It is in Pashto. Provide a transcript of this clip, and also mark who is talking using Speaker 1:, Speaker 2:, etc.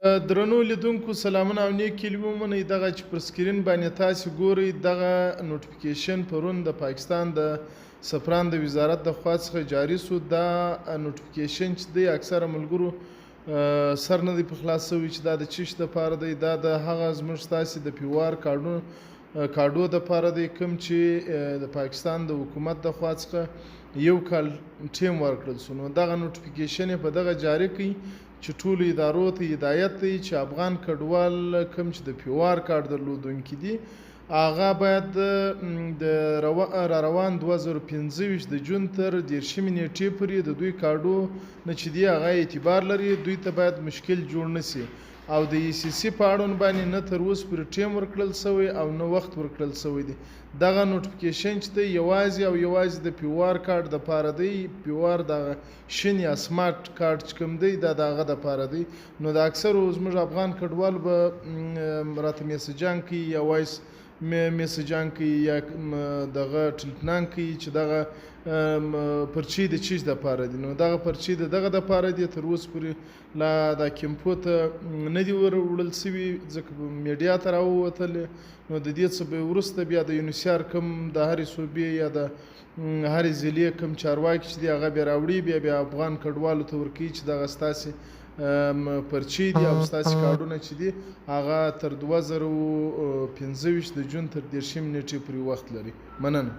Speaker 1: درنو لیدونکو سلامونه او نیک هیلې ومنئ. دغه چې پر سکرین باندې تاسو ګورئ، دغه نوټیفیکیشن پرون د پاکستان د سفران د وزارت د خوا څخه جاری سو. دا نوټیفیکیشن چې دی، اکثره ملګرو سر نه دی په خلاص شوی چې دا د چیش د پاره دی. دا د هغه زموږ ستاسې د پیوار کارډو د پاره دی، کوم چې د پاکستان د حکومت د خوا څخه یو کال ټیم ورکړل سو. نو دغه نوټیفیکیشن یې په دغه جاری کړي چې ټولو ادارو ته هدایت دی چې افغان کډوال کوم چې د پیوار کارت درلودونکي دي، هغه باید د را روان 2025 د جون تر 30مې نیټې پورې د دوی کارډو نه چې دی هغه اعتبار لري، دوی ته باید مشکل جوړ نه سي. او د ای سي سي په اړوند باندې نه تر اوسه پورې ټیم ورکړل شوی او نه وخت ورکړل شوی دی. دغه نوټیفیکیشن چې دی، یوازې او یوازې د پیوار کارت د پاره دی. پیوار دغه شین یا سمارټ کارت چې کوم دی، دا د هغه د پاره دی. نو د اکثرو زموږ افغان کډوال به راته میسجان کوي یا وایس میسجان کوي یا دغه ټلیفونان کوي چې دغه پرچې د چیش د پاره دي. نو دغه پرچې د دغه د پاره دي. تر اوسه پورې لا دا کیمپو ته نه دي ور وړل سوي، ځکه میډیا ته راووتلې. نو د دې څه به وروسته بیا د یونیسیار کوم د هرې صوبې یا د هرې ضلعې کوم چارواکي چې دی، هغه بیا راوړي، بیا افغان کډوالو ته ورکوي چې دغه ستاسې پرچې دي او ستاسې کارډونه چې دي، هغه تر 2025 د جون تر 30مې نیټې پورې وخت لري. مننه.